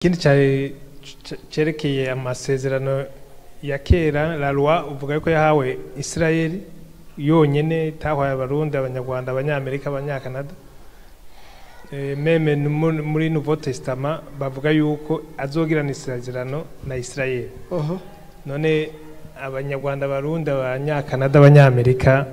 Ikindi cyari cerekeye amasezerano ya kera, la loi, uvuga yuko yahawe Israeli yonyene, itahawe Abarundi, Abanyarwanda, Abanyamerika, Abanyakanada. Même muri Nouveau Testament bavuga yuko azogirana isezerano na Israeli. None Abanyarwanda, Abarundi, Abanyakanada, Abanyamerika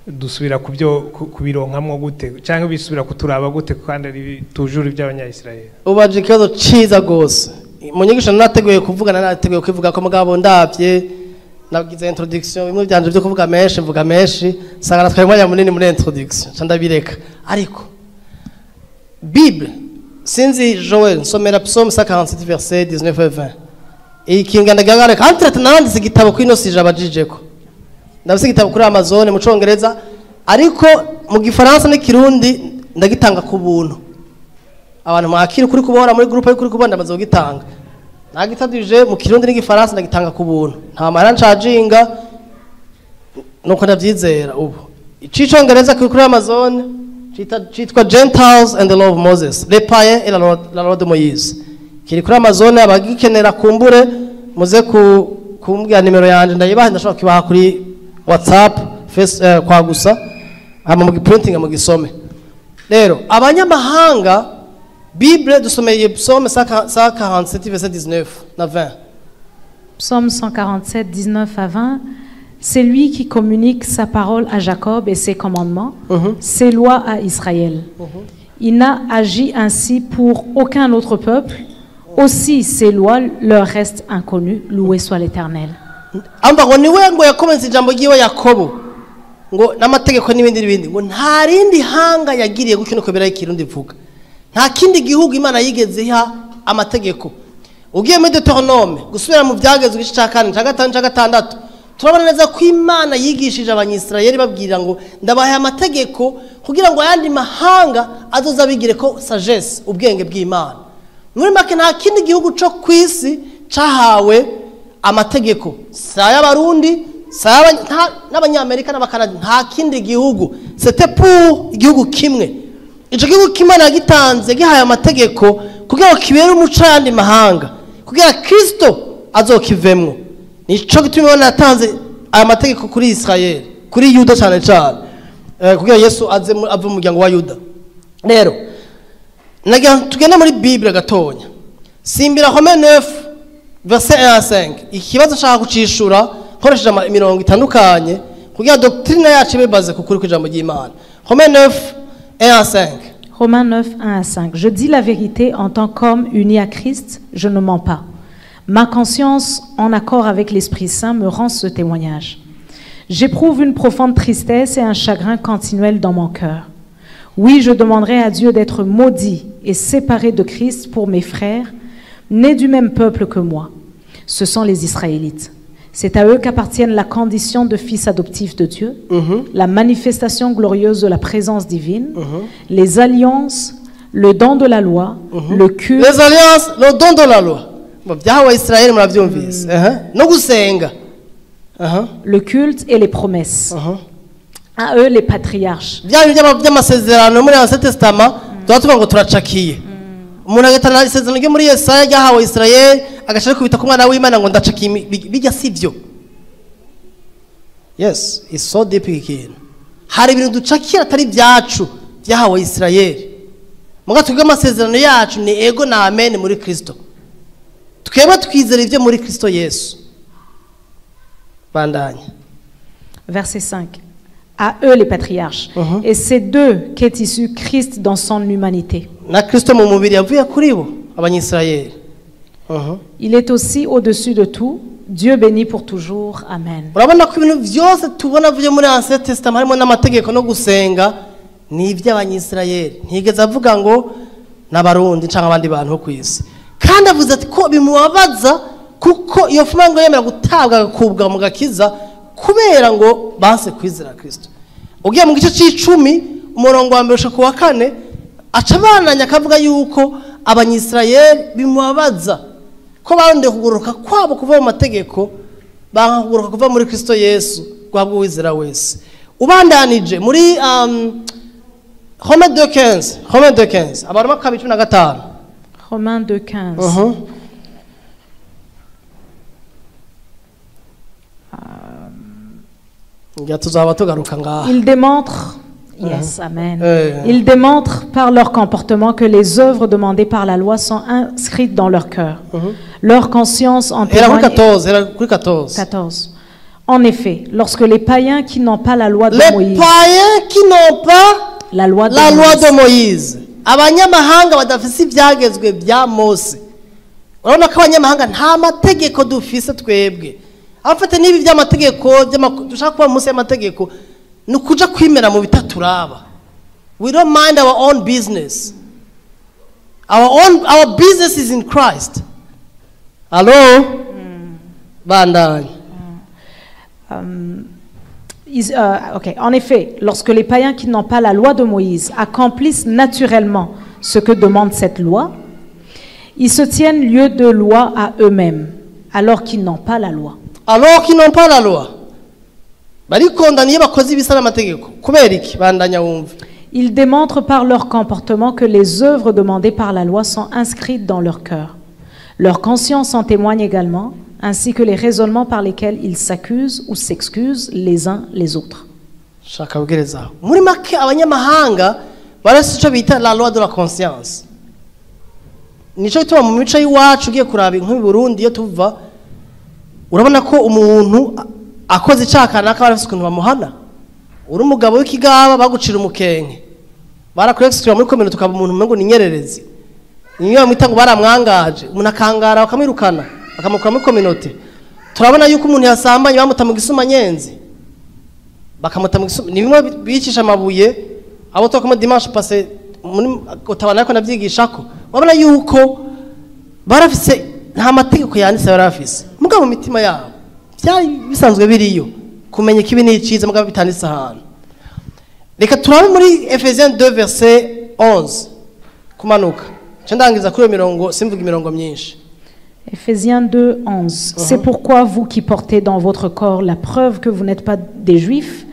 dusubira kubyo kubironkamwo gute, cyangwa bisubira kuturaba gute, kandi ari toujours iby'Abanyayisraeli? Ubaje ikibazo ciza gose. Mu nyigisho nateguye kuvugana, nateguye kwivuga ko, mugabo ndavye nagize introduction, bimwe byanje byo kuvuga menshi, mvuga menshi, sanga natwaye umwanya munini muri introduction, nca ndabireka. Ariko Bible, sinzi, Joel, nsomera Psaume 147 verset 19 et 20. Ikinga ndagangare kandi nanditse igitabo kuri ino sujet abajijeko. Ndafise igitabo kuri Amazon mu Congereza, ariko mu Gifaransa n'ikirundi ndagitanga ku buntu. Abantu mwakira kuri kubora muri groupe kuri kubona, ndamaze kugitanga, nagitaduje mu Kirundi n'Igifaransa, ndagitanga ku buntu, nta mahera ncajinga, nuko ndavyizera. Ubu icicongereza kuri Amazon citwa Gentiles and the Law of Moses, les païens et la loi de Moïse. Kiri kuri Amazon. Abagikenera kumbure muze ku kumbwira nimero yanje ndayibaha, ndashobora kubaha kuri WhatsApp, Face, kwa gusa hama mu printing mu gisome. Rero abanyamahanga, Bible dusomeye Psaume 147 verset 19 na 20. Psaume 147, 19 à 20. C'est lui qui communique sa parole à Jacob et ses commandements, ses lois à Israël. Il n'a agi ainsi pour aucun autre peuple. Aussi, ses lois leur restent inconnues. Loué soit l'Éternel. Amba ngo niwe ngo yakomeza ijambo ryiwe Yakobo ngo n'amategeko n'ibindi n'ibindi, ngo nta rindi hanga yagiriye gutyo. Nuko beraho Ikirundi ivuga, nta kindi gihugu Imana yigeze iha amategeko. Ugiye muri Deutéronome, gusubira mu Byagezwe, igice cya kane, cya gatanu, cya gatandatu, turabona neza ko Imana yigishije Abanyisirayeli, babwira ngo ndabahaye amategeko kugira ngo ayandi mahanga azoza abigire ko sagesse, ubwenge bw'Imana. Muri make, nta kindi gihugu cyo ku isi cyahawe amategeko, si ay'Abarundi, si n'Abanyamerika n'Abakanada, nta kindi gihugu. C'était pour igihugu kimwe. Icyo gihugu k'Imana yagitanze, gihaye amategeko kugira ngo kibere umuco ayandi mahanga, kugira Kristo azokivemwo. Nico gituma Imana yatanze aya mategeko kuri Israel, kuri Yuda cyane cyane, kugira Yesu aze ave mu muryango wa Yuda. Rero nagira tugende muri Bible gatonya, simbira Romains 9 verset 1 à 5. Ikibazo nshaka kucishura nkoresheje imirongo itandukanye kugira doctrine yacu ibe basée ku kuri kw'ijambo ry'Imana. Romains 9 1 à 5. Romains 9, 1 à 5. Je dis la vérité en tant qu'homme uni à Christ, je ne mens pas. Ma conscience, en accord avec l'Esprit Saint, me rend ce témoignage. J'éprouve une profonde tristesse et un chagrin continuel dans mon cœur. Oui, je demanderai à Dieu d'être maudit et séparé de Christ pour mes frères, nés du même peuple que moi. Ce sont les Israélites. C'est à eux qu'appartiennent la condition de fils adoptif de Dieu, la manifestation glorieuse de la présence divine, les alliances, le don de la loi, le culte, Les alliances, le don de la loi. Ngo byahawe Israel, murabyumvise. Aha. No gusenga. Aha. Le culte et les promesses. Aha. À eux les patriarches. Bya bintu by'amasezerano muri Ancien Testament tuba tuvuga ngo turacakiye, umuntu agatana isezerano ryo muri Yesaya ryahawe Israel, agashaka kubita ku mwana w'Imana ngo ndacakiye. Bijya si byo. Yes, it's so deep. Ikintu, hari ibintu ducakira atari ibyacu, byahawe Israel. Muga twebwe amasezerano yacu ni ego na amen muri Kristo. Twebwe twizera ibyo muri Kristo Yesu. Bandanya. Verset 5. À eux les patriarches. Et c'est d'eux qu'est issu Christ dans son humanité. Na Kristo mu mubiri yavuye kuri bo, Abanyisirayeli. Il est aussi au-dessus de tout, Dieu béni pour toujours. Amen. Urabona ko ibintu byose tubona byo muri Ancien Testament, harimo n'amategeko no gusenga, ni iby'Abanyisirayeli. Ntigeze avuga ngo n'Abarundi cyangwa abandi bantu bo ku isi. Kandi avuze ati ko bimubabaza kuko iyo fuma ngo yemera gutabwa, agakubwa mu gakiza kubera ngo banse kwizera Kristo. Ugiye mu gice c'icumi, umurongo wa mbere ushika ku wa kane, aca abananya akavuga yuko Abanyisirayeli bimubabaza ko barondeye kuguruka kwabo kuva mu mategeko, banka kuguruka kuva muri Kristo Yesu guhabwa uwizera wese. Ubandanije muri Romains 2:15, Romains 2:15, Abaroma kabiri cumi na gatanu. Romains 2, 15. Ngira tuzaba tugaruka ngaha. Ils démontrent, yes, amen. Ils démontrent par leur comportement que les œuvres demandées par la loi sont inscrites dans leur cœur. Leur conscience en Hera kuri témoigne. 14, hera kuri 14. 14. En effet, lorsque les païens qui n'ont pas la loi de Les Moïse, païens qui n'ont pas la loi de la loi Moïse, de Moïse, abanyamahanga badafise ibyagezwe bya Mose. Urabona ko abanyamahanga nta mategeko dufise twebwe. Abafite n'ibi by'amategeko dushaka kuba munsi y'amategeko, ni ukuja kwimera mu bitaturaba. We don't mind our own business. Our business is in Christ. Allo? Bandanye. Ok. En effet, lorsque les païens qui n'ont pas la loi de Moïse accomplissent naturellement ce que demande cette loi, ils se tiennent lieu de loi à eux-mêmes, alors qu'ils n'ont pas la loi. Alors qu'ils n'ont pas la loi, barikondana iyo bakoze ibisa n'amategeko. Kubera iki? Bandanya wumve. Ils démontrent par leur comportement que les œuvres demandées par la loi sont inscrites dans leur cœur. Leur conscience en témoigne également, ainsi que les raisonnements par lesquels ils s'accusent ou s'excusent les uns les autres. Shaka kubwiriza muri make, abanyamahanga barafise ico bita la loi de la conscience. Nico gituma mu mico y'iwacu, ugiye kuraba nk'i Burundi iyo tuva, urabona ko umuntu akoze icaha kanaka barafise ukuntu bamuhana. Uri umugabo w'ikigaba, bagucira umukenke, barakurexclure muri komine, tukaba umuntu umengo ni nyererezi. Niyo bamwita ngo baramwangaje, umuntu akangara bakamwirukana, bakamukura muri communauté. Turabona yuko umuntu yasambanye bamuta mu gisumanyenzi, bakamuta mu gisuma. Ni bimwe bicisha amabuye abo twakoma dimanche passé muri utabana, ariko navyigishako. Urabona yuko barafise, nta mategeko yanditse barafise, mugabo mu mitima yabo byari bisanzwe biriyo kumenya ikibi n'iciza, mugabo bitanditse ahantu. Reka turabe muri Ephésiens 2 verset 11 kumanuka, nca ndangiza kuri iyo mirongo, simvuga imirongo myinshi. Éphésiens 2, 11. C'est pourquoi vous qui portez dans votre corps la preuve que vous n'êtes pas des Juifs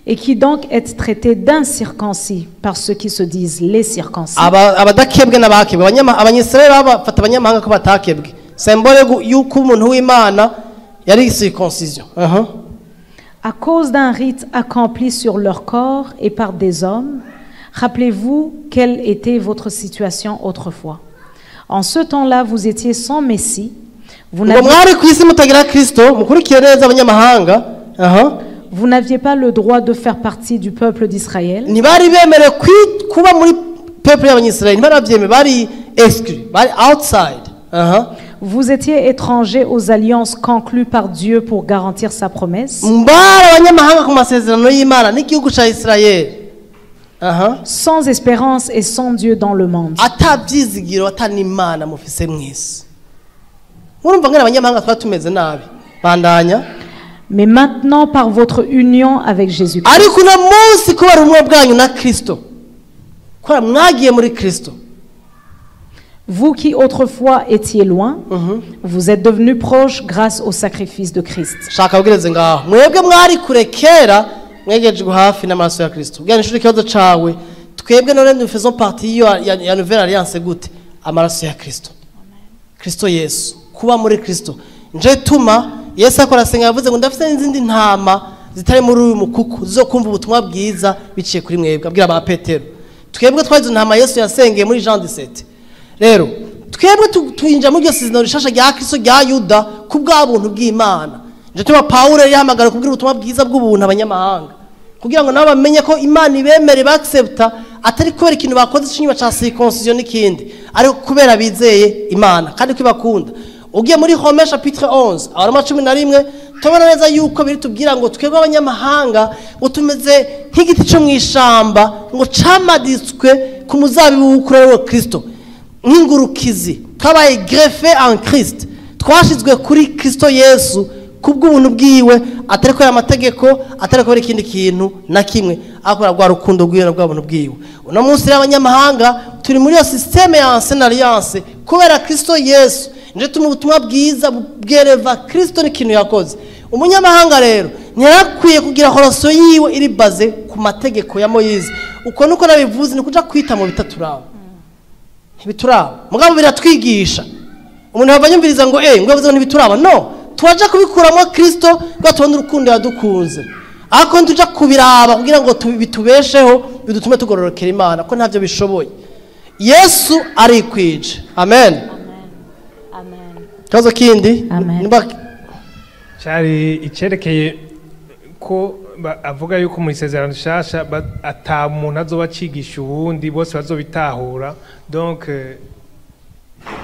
et qui donc êtes traités d'incirconcis par ceux qui se disent les circoncis, Abadakebwe n'abakebwe, Abanyisirayeli babafata abanyamahanga ko batakebwe, symbole y'uko umuntu w'Imana yari circoncision. À cause d'un rite accompli sur leur corps et par des hommes, rappelez-vous quelle était votre situation autrefois. En ce temps-là, vous étiez sans Messie, vous Ngo n'aviez mwari ku isi mutagira Kristo. Mukurikiye neza, abanyamahanga. Vous n'aviez pas le droit de faire partie du peuple d'Israël, Ntibari bemerewe kuba muri peuple y'Abanyisirayeli, ntibari babyemewe, bari exclus, bari outside. Vous étiez étrangers aux alliances conclues par Dieu pour garantir sa promesse, Bari abanyamahanga ku masezerano y'Imana n'igihugu cya Isirayeli. Sans espérance et sans Dieu dans le monde. Ata byizigiro, ata n'Imana mufise mw'isi. Murumva ngene abanyamahanga twari tumeze nabi. Bandanya. Mais maintenant, par votre union avec Jésus-Christ, Ariko uno munsi, kubera ubumwe bwanyu na Kristo, kubera mwagiye muri Kristo, vous qui autrefois étiez loin, vous êtes devenus proches grâce au sacrifice de Christ. Shaka ubwireze ngaho, mwebwe mwari kure kera mwegejwe hafi n'amaraso ya Kristo. Ubwira inshuti ikibazo cawe: twebwe none nous faisons partie y'iyo ya nouvelle alliance gute? Amaraso ya Kristo, Kristo Yesu, kuba muri Kristo. Nje tuma Yesu akora asenga, yavuze ngo ndafite n'izindi ntama zitari muri uyu mukuku zo kumva ubutumwa bwiza biciye kuri mwebwe, abwira ba Petero. Twebwe twari izo ntama Yesu yasengeye muri Jean 17. Rero twebwe twinjira muri iryo sezerano rishasha rya Kristo rya Yuda ku bwa buntu bw'Imana. Nje tuma Pawulo yari yahamagara kubwira ubutumwa bwiza bw'ubuntu abanyamahanga, kugira ngo nabo bamenye ko Imana ibemere, baaccepta, atari kubera ikintu bakoze cy'inyuma ca circoncision n'ikindi, ariko kubera bizeye Imana kandi ko ibakunda. Ugiye muri Romains chapitre 11, Abaroma 11, tubona neza yuko biri tubwira ngo twebwe abanyamahanga ngo tumeze nk'igiti cyo mu ishamba ngo camaditswe ku muzabibu w'ukuri ari wo Kristo, nk'ingurukizi, twabaye greffé en Christ, twashizwe kuri Kristo Yesu kubw'ubuntu bwiwe, atari kubera amategeko, atari kubera ikindi kintu na kimwe, akora rwa rukundo rwiwe na bwa buntu bwiwe. Uno munsi rero abanyamahanga turi muri iyo système ya ancienne alliance kubera Kristo Yesu. Nje tuma ubutumwa bwiza bwereva Kristo n'ikintu yakoze. Umunyamahanga rero ntiyarakwiye kugira relation yiwe iri basée ku mategeko ya Moyize. Uko nuko nabivuze, ni kuja kwita mu bitaturaba. Ntibituraba, mugabo biratwigisha. Umuntu yava yumviriza ngo ngo yavuze ngo ntibituraba. No, twaja kubikuramo Kristo ngo tubone urukundo yadukunze. Ariko ntuja kubiraba kugira ngo bitubesheho, bidutume tugororokera Imana, ko ntavyo bishoboye. Yesu arikwije. Amen. Amen. Kibazo kindi? Amen. Cyari icerekeye ko avuga yuko mu isezerano shasha ata muntu azoba acigisha uwundi, bose bazobitahura. Donc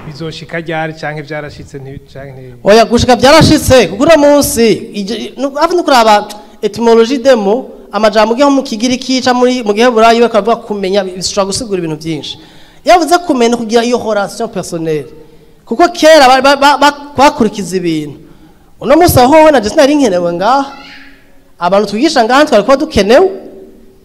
bizoshika ryari canke vyarashitse canke Oya, gushika byarashitse, kuko uno munsi hafi no kuraba étymologie des mots, amajambo ugiye mu Kigiriki ca muri mu Giheburayo bakavuga kumenya, bishobora gusigura ibintu byinshi. Iyo bavuze kumenya, kugira iyo relation personnelle, kuko kera bakurikiza ibintu. Uno munsi aho na je sinari nkenewe ngaha, abantu twigisha ngaha twari kuba dukenewe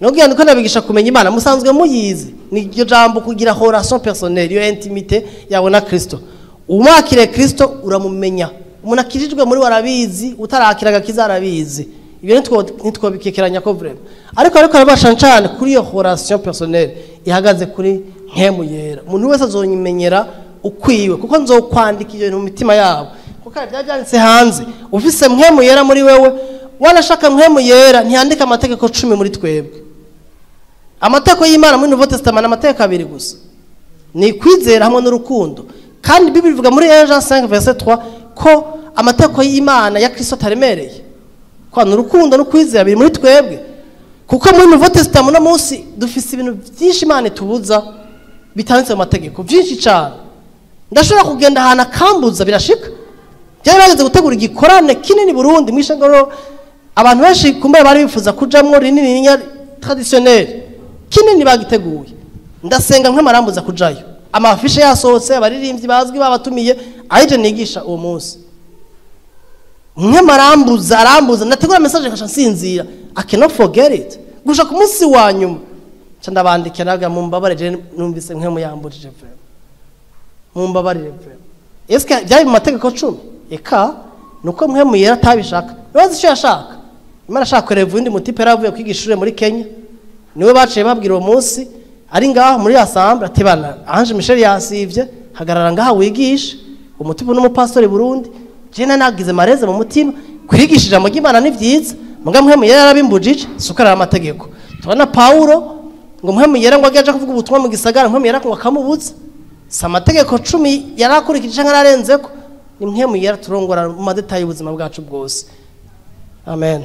nubwo ndiko nabigisha kumenya Imana musanzwe muyizi. Ni iryo jambo kugira relation personnelle, iyo intimité yawe na Kristo. Umakire Kristo uramumenya. Umuntu akijijwe muri warabizi, utarakira agakiza arabizi. Ibyo nitwo bikekeranya ko vraiment, ariko arabasha cyane kuri iyo relation personnelle ihagaze kuri Mpwemu Yera. Umuntu wese azonyimenyera ukwiwe, kuko nzokwandika ibyo bintu mu mitima yabo, kuko hari byari byanditse hanze. Ufise Mpwemu Yera muri wewe, wanashaka Mpwemu Yera ntiyandika amategeko 10 muri twebwe. Amategeko y'Imana muri Nouveau Testament ni amategeko abiri gusa, ni kwizera hamwe n'urukundo. Kandi Bible ivuga muri 1 Jean 5 verset 3 ko amategeko y'Imana ya Kristo ataremereye, kwa ni urukundo no kwizera biri muri twebwe. Kuko muri Nouveau Testament no munsi dufise ibintu byinshi Imana itubuza bitanditse mu mategeko, byinshi cyane. Ndashobora kugenda ahantu akambuza, birashika. Byari bageze gutegura igikorane kinini Burundi mwishengero, abantu benshi kumbe bari bifuza kujamwo, rinini nya traditionnel kinini bagiteguye. Ndasenga nk'amarambuza kujayo, ama affiches yasohotse, abaririmbyi bazwi babatumiye, ayije nigisha uwo munsi. Nk'amarambuza arambuza, ndategura message nkaca nsinzira. I cannot forget it gushika ku munsi wa nyuma. Nca ndabandikira, naga mumbabare, je numvise Mpwemu yambujije vraiment, mumbabarire vraiment. Eske byari mu mategeko 10? Eka, nuko Mpwemu Yera atabishaka. Nibaza icyo yashaka. Imana ashaka kureva undi mutipe yaravuye kwiga ishure muri Kenya, niwe baciye babwira uwo munsi ari ngaho muri assemblée ati: "Bana Ange Michel yasivye, hagarara ngaha wigishe." Umutipe n'umupastori Burundi. Je nagize mareze mu mutima, kwigisha ijambo ry'Imana ni vyiza, muga Mpwemu Yera yarabimbujije, sukarara amategeko. Tubona Paulo ngo Mpwemu Yera ngo aje kuvuga ubutumwa mu gisagara, Mpwemu Yera ngo akamubuza. Si amategeko 10 yarakurikije canke ararenzeko, ni Mpwemu Yera turongora mu ma détails y'ubuzima bwacu bwose. Amen.